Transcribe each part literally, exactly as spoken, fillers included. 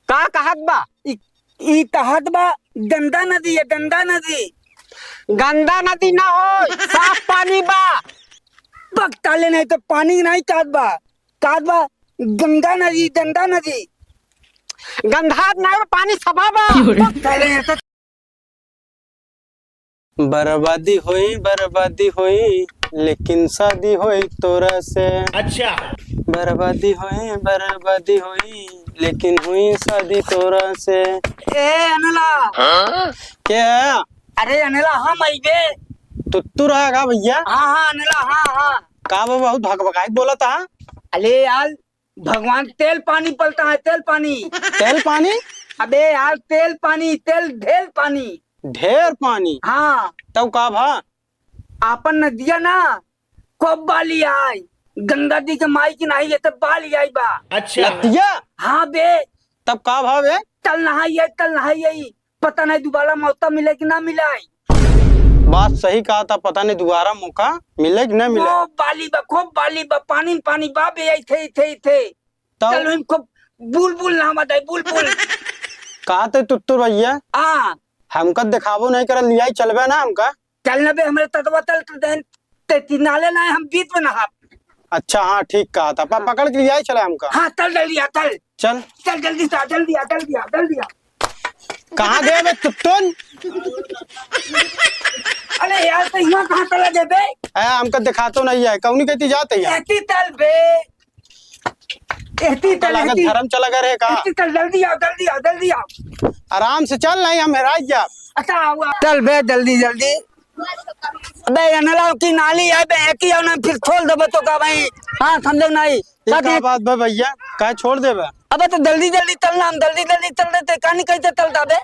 का कहत बा? ई, ई कहत बा, गंदा नदी है, गंदा नदी। गंदा नदी ना हो, साफ पानी बा। बक, ताले नहीं तो पानी नहीं कहत बा, कहत बा, गंदा नदी, गंदा नदी। गंदा नहीं, पानी सफा बा। बक, ताले नहीं तो बर्बादी होई, बर्बादी होई, लेकिन शादी होई तोरा से। अच्छा। बर्बादी होई, बर्बादी होई, लेकिन हुई शादी तोरा से। ए अनला। हाँ? के है? अरे अनला, हम अइबे। तुत्तुर है का भैया? हाँ, हाँ, अनला, हाँ, हाँ। का बा, बहुत भकभकाई बोलत है? अरे यार, भगवान तेल पानी पलता है, तेल पानी। तेल पानी? अबे यार, तेल पानी, तेल ढेर पानी। ढेर पानी? हाँ। तब का भा? आपन नदिया ना, खूब बाली आई। गंगा जी के माई की नाही, ये तो बाली आई बा। अच्छा। नदिया? हाँ बे। तब का भा बे? तल नहाई आई, तल नहाई आई। पता नहीं दोबारा मौका मिले कि ना मिले। बात सही कहा था, पता नहीं दोबारा मौका मिले कि ना मिले। खूब बाली बा, खूब बाली बा, पानी न पानी बा बे, इथे, इथे, इथे। तब? चल, हम खूब बुलबुल नहावा दे, बुलबुल। कहा थे तुत्तुर भैया? हाँ। हमका दिखाबो नहीं करल, लियाई चलबे ना हमका? चल ना बे, हमरे ततवा तल तो देन, ते किनारे ना, हम बीच में नहाब। अच्छा, हाँ, ठीक कहा था। प-, हाँ। पकड़ के लियाई चले हमका। हाँ, चल जल्दी आ, चल। चल। चल जल्दी से आ, जल्दी आ, जल्दी आ, जल्दी आ। कहाँ गए बे तुत्तुन? अरे यार, तो यहाँ कहाँ चला गए बे? ए, हमका दिखातो नहीं है, कौनी कहती जाते हैं? एती तल बे, एती तल, लागत एती। धर्म चला गए रे का? एती तल, जल्दी आओ, जल्दी आओ, जल्दी आओ। आराम से चल, नहीं हम हेराई जा। अच्छा, आओ, आओ। चल बे, जल्दी, जल्दी। अबे, अनला की नाली है बे, एकी आओ ना, फिर छोड़ देबे तो का भाई? हाँ, समझो नहीं। ये का बात बा भैया, काहे छोड़ देबे? अबे तो जल्दी जल्दी चल ना, हम जल्दी जल्दी चल देते, कहानी कैसे चलता बे?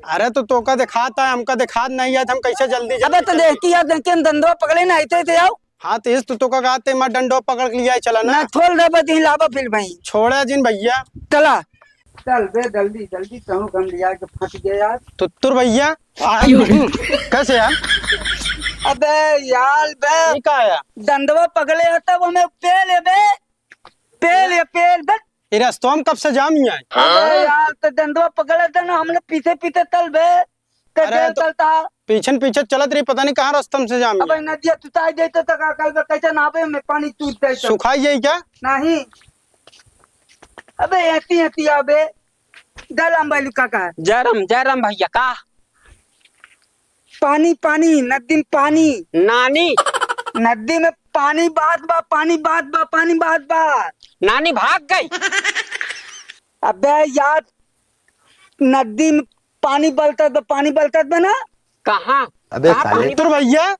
अरे तो तोका दिखाता है, हमका दिखात नहीं है, तो हम कैसे जल्दी अबे जल्दी तो चल देखती है, देखिए हम डंडवा पकड़े ना, ऐसे ऐसे आओ। हाँ तो इस तो तोका कहते, मैं डंडवा पकड़ के लियाई चला ना। ना छोड़ देबे तो हिलाबा फिर भाई। छोड़ा जिन भैया। चला। चल बे जल्दी जल्दी, कहूँ हम लिया के फंस गए यार। तुत्तुर भैया। आयो। कैसे यार? अबे यार बे। ये का है? डंडवा पकड़े है तब हमें पेल है बे। पेल या पेल, बस। ये रस्तवा में कब से जाम ही है? अबे यार, तो डंडवा पकड़े थे ना, हमने पीछे पीछे चल बे। तो अरे जेल तो चलता। पीछे न पीछे चलत रही, पता नहीं कहाँ रस्तम से जाम ही अबे है। नदिया तुताई जाए तो का कल कैसे ना आवे में पानी टूट जाए तो। सुखाई जाए क्या? नहीं। अबे एती एती आबे। जय राम भाई लुका का। जय राम, जय राम भैया का। पानी, पानी, नदी में पानी। नानी। नदी में पानी बहत बा, पानी बहत बा, पानी बहत बा। नानी भाग गई। अबे यार, नदी में पानी बलतत बा, पानी बलतत बा ना। कहाँ? अबे कहाँ साले। पानी? तुर भैया।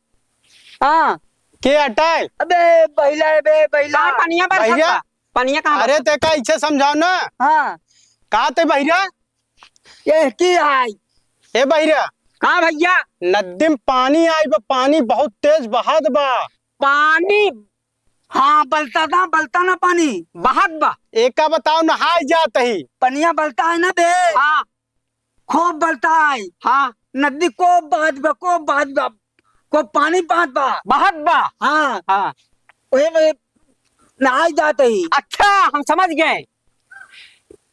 हाँ। के अटाए? अबे बहिला है बे, बहिला। कहाँ पनिया बरसत भैया? बा? पनिया कहाँ अरे बरसत? ते का इसे समझाओ ना। हाँ। का ते बहिरा? ये की आई? ए बहिरा। का भैया? नद्दी में पानी आई बा, पानी बहुत तेज बहात बा। पानी? हाँ, बलता ना, बलता ना पानी। बहात बा। एका बताओ, नहाए जात ही। पनिया बलता है ना बे? हाँ। खूब बलता है। हाँ। नद्दी खूब बहत बा, खूब बहत बा, खूब पानी बहत बा। बहत बा। हाँ। हाँ। ओहे में नहाए जात ही। अच्छा, हम समझ गए।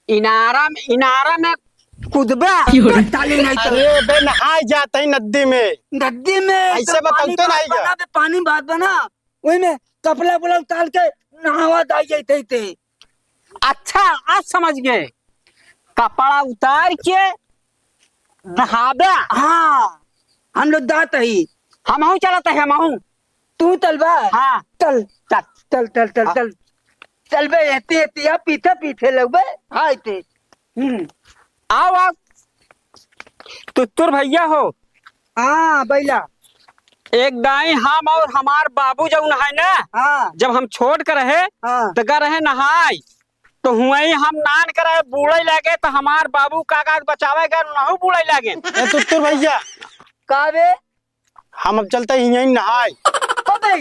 इनारा में, इनारा में कूदबा। ताले नहीं तो। अरे बे, नहाए जात ही नद्दी में। नद्दी में ऐसे तो पानी बतौते बहत नहीं बा क्या? ना बे, पानी बहत बा ना। ओही में कपड़ा उपड़ा उतार के नहावा जाई जाई थे, थे। अच्छा, आज समझ गए, कपड़ा उतार के नहाबे। हाँ, हम लोग जात ही। हमहू चलत है, हमहू। तू चलबा? हाँ। चल, चल। चल, चल, चल, हाँ। चल। चलबे, एती, एती, आ, पीछे, पीछे लगबे। हाँ, एती। हम्म। आओ, आओ। तुत्तुर भैया हो। हाँ, बैला। एक दाई हम और हमार बाबू जौन है ना, हाँ। जब हम छोट के रहे, हाँ। त गा रहे नहाए, तो हुआई हम नान के रहे बूड़े लागे, तो हमार बाबू का का बचावे गए, उनहू बूड़े लागे। ए तुत्तुर भैया। का बे? हम अब चलते ही यहीं नहाए। अबे।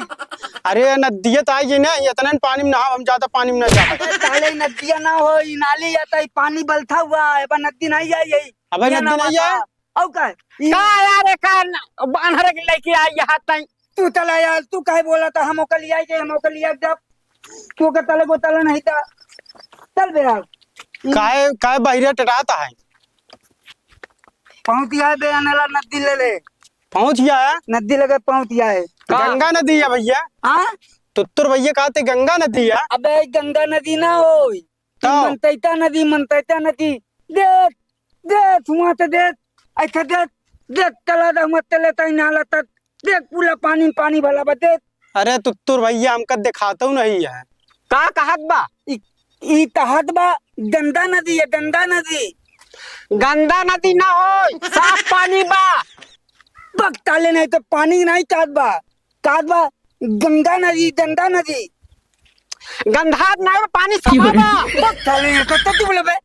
अरे नदिया त आई ना, इतने पानी में नहाओ, हम ज्यादा पानी में ना जाए। अरे ताले नदिया ना हो, ई नाली या त ई पानी बलथा हुआ है, अब नदी नहीं आई यही। अबे ये नदी ना नहीं बता। है? औ का? ई का यार, एक बान्हर के लेके आई यहाँ ताई। तू चला यार, तू काहे बोला था हम ओकर लिया के, हम ओकर लिया जब तू ओकर तले को तले नहीं था। चल बे यार। काहे, काहे बहिरिया टटात है? पहुँच गया है बे, अनला नदी ले ले। पहुँच गया है? नदी लगे पहुँच गया है। का? गंगा नदी है भइया। हाँ? तुत्तुर भइया कहते गंगा नदी है। अबे गंगा नदी ना होई। तो? मनतैता नदी, मनतैता नदी। देख, देख, हुआँ से देख, ऐसे देख, देख, तला दा हुआँ तले ताई नाला तक। देख, पूरा पानी, पानी भला बा, देख। अरे तुत्तुर भइया, हमका देखातउ नहीं है। का कहत बा? ई, ई कहत बा, गंदा नदी है, गंदा नदी। गंदा नदी ना होई, साफ पानी बा। बक ताले नहीं तो पानी नहीं कहत बा, कहत बा, गंदा नदी, गंदा नदी। गंधात ना बा, पानी सफा बा। बक ताले नहीं तो तू बोले बे,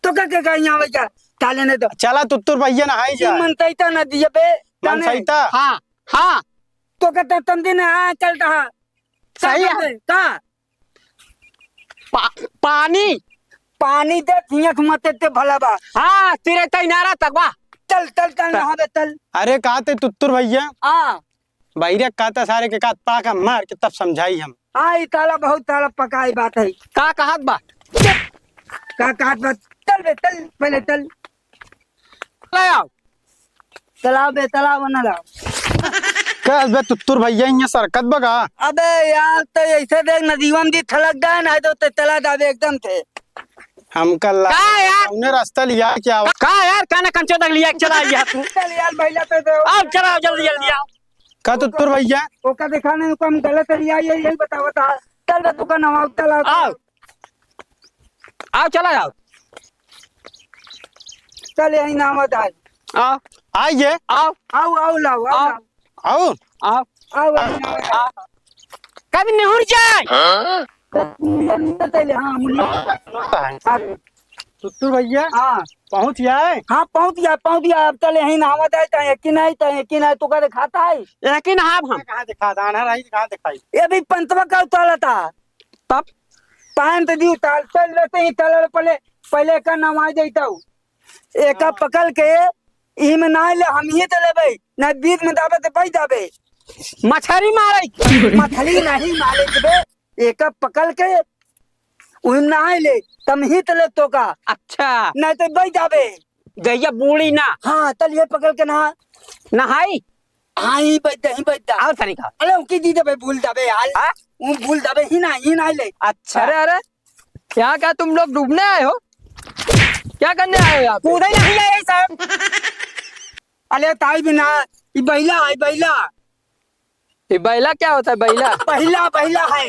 तो का, का, का यहाँ आवे क्या? ताले नहीं तो। चला तुत्तुर भइया नहाई ई जाए। मनतैता नदी है बे, जाने। मनसैता? हाँ, हाँ। तो कहता तंदी ने हाँ चलता है। सही का है। करबे? का? पा-, पानी। पानी दे, हियाँ से मत ते भला बा। हाँ, सिरे तई नारा तक बा। चल, चल, चल, चल। नहावे, चल। अरे, का ते तुत्तुर भइया? हाँ। बहिरिया का ते सारे के कात पाका मार के तब समझाई हम। हाँ, ई ताला बहुत ताला पकाई बात है। का कहत बा? का कहत बा? चल बे, चल, पहले चल। ले आओ। चलाओ बे, चलाओ, बना लाओ। का बे तुत्तुर भइया, इहाँ सरकत बगा? अबे यार, तो ऐसे देख, नदीवा में दी थलक जाए ना, तो ते चला जाबे एकदम से। हमका ला-, का यार? उन्हें रास्ता लिया क्या? का यार, काना कंचो तक लिया, चला गया तू। चल यार, भइया, तो दे। आओ, चलाओ, जल्दी, जल्दी आओ। का तुत्तुर भइया? ओका देखा नहीं, ओका हम गलत लिया, ये, यही बतावत है। चल बे, तू का नवा, चलाओ। आओ। आओ, चला जाओ। चल, यही नाम है, जाए। आओ। आइए। आओ। आओ, आओ, लाओ, आओ, आओ। लाओ। आओ। आओ, आओ, यही नाम है। आओ। कभी निहुर जाए। हाँ? मुझे नहीं पता, ले, हाँ, मुझे हाँ। तुत्तुर भइया, हाँ। पहुँच गया है? हाँ, पहुँच गया, पहुँच गया। अब चल, यही नहावा जाए, चाहे एक ही नहीं, चाहे एक ही नहीं, तू का दिखाता है? एक ही नहाब हम। कहाँ दिखाता? आन्हर आई, कहाँ दिखाई? ये भी पंचवा का उतारा था। तब? पान तो दी उतार, चल लेते ही, चल पहले, पहले का नवाई देता हूँ। एका हाँ। पकड़ के, ई में ना ले, हम ही तो लेबे, ना बीच में दाबे तो बैठ जाबे। मछरी मारे। मछली नहीं मारे बे, एका पकड़ के, उही में ना ले, तम ही तो ले तो का। अच्छा। नहीं तो बैठ जाबे। गैया बूढ़ी ना। हाँ, तल ये पकड़ के नहा। नहाई? हाँ, ही बैठ जा, ही बैठ जा। और तरीका? अरे, उनकी दी दे भाई, भूल जाबे यार। हाँ? वो भूल जाबे, ही ना, ही ना ले। अच्छा। अरे, अरे, यहाँ क्या तुम लोग डूबने आए हो? क्या करने आए हो यहाँ पे? कूदे नहीं आए साहब। अरे, ताई बिना, ई बैला है, बैला। ये बैला क्या होता है, बैला? बैला, बैला है।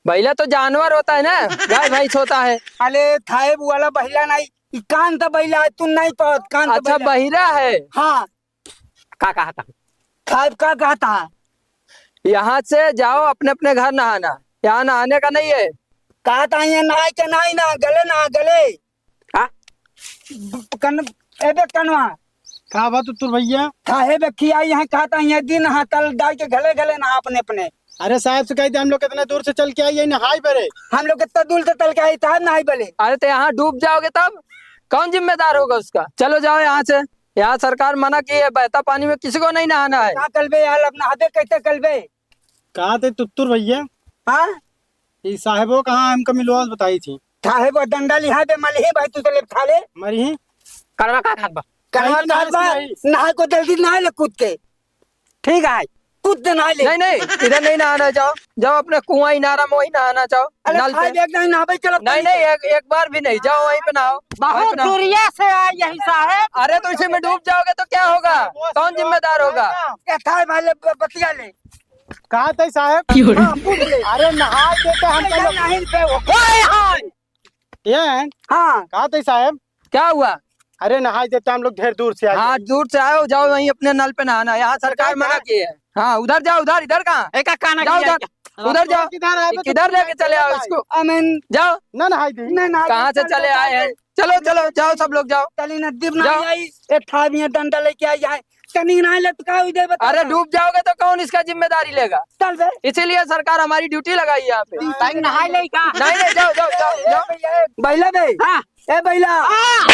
बैला तो जानवर होता है ना, गाय भैंस होता है। अरे, थाएब वाला बैला नहीं, ई कान तो बैला है, तू नहीं पावत, कान तो अच्छा, बैला। बहिरा है। हाँ। का कहता? थाएब का कहता? यहाँ से जाओ अपने अपने घर नहाना, यहाँ नहाने का नहीं है। कहता है, यहाँ नहाए के नहीं ना, गले ना, गले। हाँ? कन-, ए बे कनवा। का बात तुत्तुर भैया? काहे बे खिया यहाँ कहता है, ये दिन हाँ तल डाल के गले गले नहा अपने अपने। अरे साहेब से कहि दे, हम लोग कितने दूर से चल के आई है, नहाई बरे। हम लोग कितना दूर से चल के आई, साहेब नहाई बरे। अरे तो यहाँ डूब जाओगे तब कौन जिम्मेदार होगा उसका? चलो जाओ यहाँ से, यहाँ सरकार मना की है, बहता पानी में किसी को नहीं नहाना है। का कलबे यार, अब नहाबे कैसे कलबे? कहा थे तुत्तुर भैया? हाँ? ई साहेबो कहाँ हमका मिलवा बताई थी? साहेबो डंडा लिहा दे, मलही भाई, तू तो ले खा ले। मरी ही? करवा का खात बा? करवा नहीं, खात बा, नहीं। नहाए को जल्दी नहाए ले कूद के। ठीक है। कूद के नहाए ले। नहीं, नहीं, इधर नहीं नहाना, जाओ, जाओ अपने कुआं इनारा में वही नहाना जाओ, अरे नल पे। खाए एक नहीं नहाबे चलो नहीं, पानी नहीं, से। एक, एक बार भी नहीं, जाओ वहीं पे नहाओ, वहीं बहुत पे नहाओ। दूरिया से आए यही साहेब। अरे तो इसी में डूब जाओगे तो क्या होगा? कौन जिम्मेदार होगा? क्या था भाई, ले ब-, बतिया ले। कहा थे साहेब? क्यों रे? हाँ, पूछ ले। अरे नहाए देते हम नहीं, चलो। नहीं, नहीं, पे वो। ओए, हाँ। ये हैं? हाँ। कहा थे साहेब? क्या हुआ? अरे नहाए देते हम लोग ढेर दूर से आए हाँ, हैं। दूर से आए हो, जाओ वहीं अपने नल पे नहाना। यहाँ सरकार सरकार मना का? की है। हाँ, उधर जाओ, उधर, इधर कहाँ? एका काना जाओ, किया उधर, क्या? उधर जाओ। किधर है? किधर लेके चले आओ इसको? अमन। जाओ। ना नहाए दे। ना, ना, कहाँ से चले चले आए हैं? चले। चलो, चलो, जाओ सब लोग जाओ। चली नदी में जाओ। नहीं आई, एक थामिया डंडा लेके आई है। तनी ना लटकाओ इधर बता। अरे डूब जाओगे तो कौन इसका जिम्मेदारी लेगा? चल बे। इसीलिए सरकार हमारी ड्यूटी लगाई है यहाँ पे। ताई नहाए ले का? नहीं, नहीं, जाओ, जाओ, जाओ, ए, जाओ। ए, ए, बैला बे। हाँ। ए बैला। हाँ।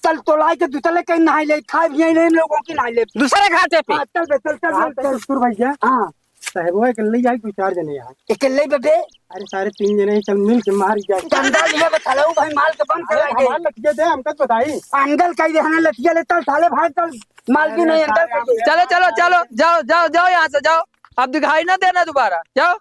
चल तो लाई के दूसरे कहीं नहाए ले, खाए भी नहीं लोगों की नहाए ले। दूसरे घाटे पे। हाँ, चल बे, चल, चल, हाँ, चल, चल। सुर भैया। हाँ। साहेब, वो अकेले ही आई, दो चार जने यहाँ। अकेले ही बटे? अरे, सारे तीन जने ही, चल मिल के मार जाए। चंदा लिए बतलऊ भाई, माल के बंद अरे, कराई दे। हमार लटिया दे, हमका तो बताई। अंदर कही दे, हमें लटिया ले, चल साले भाग, चल। माल भी अरे, नहीं, अंदर सारे कही दे। चलो, चलो, चलो, जाओ, जाओ, जाओ यहाँ से, जाओ। अब दिखाई ना देना दोबारा, जाओ।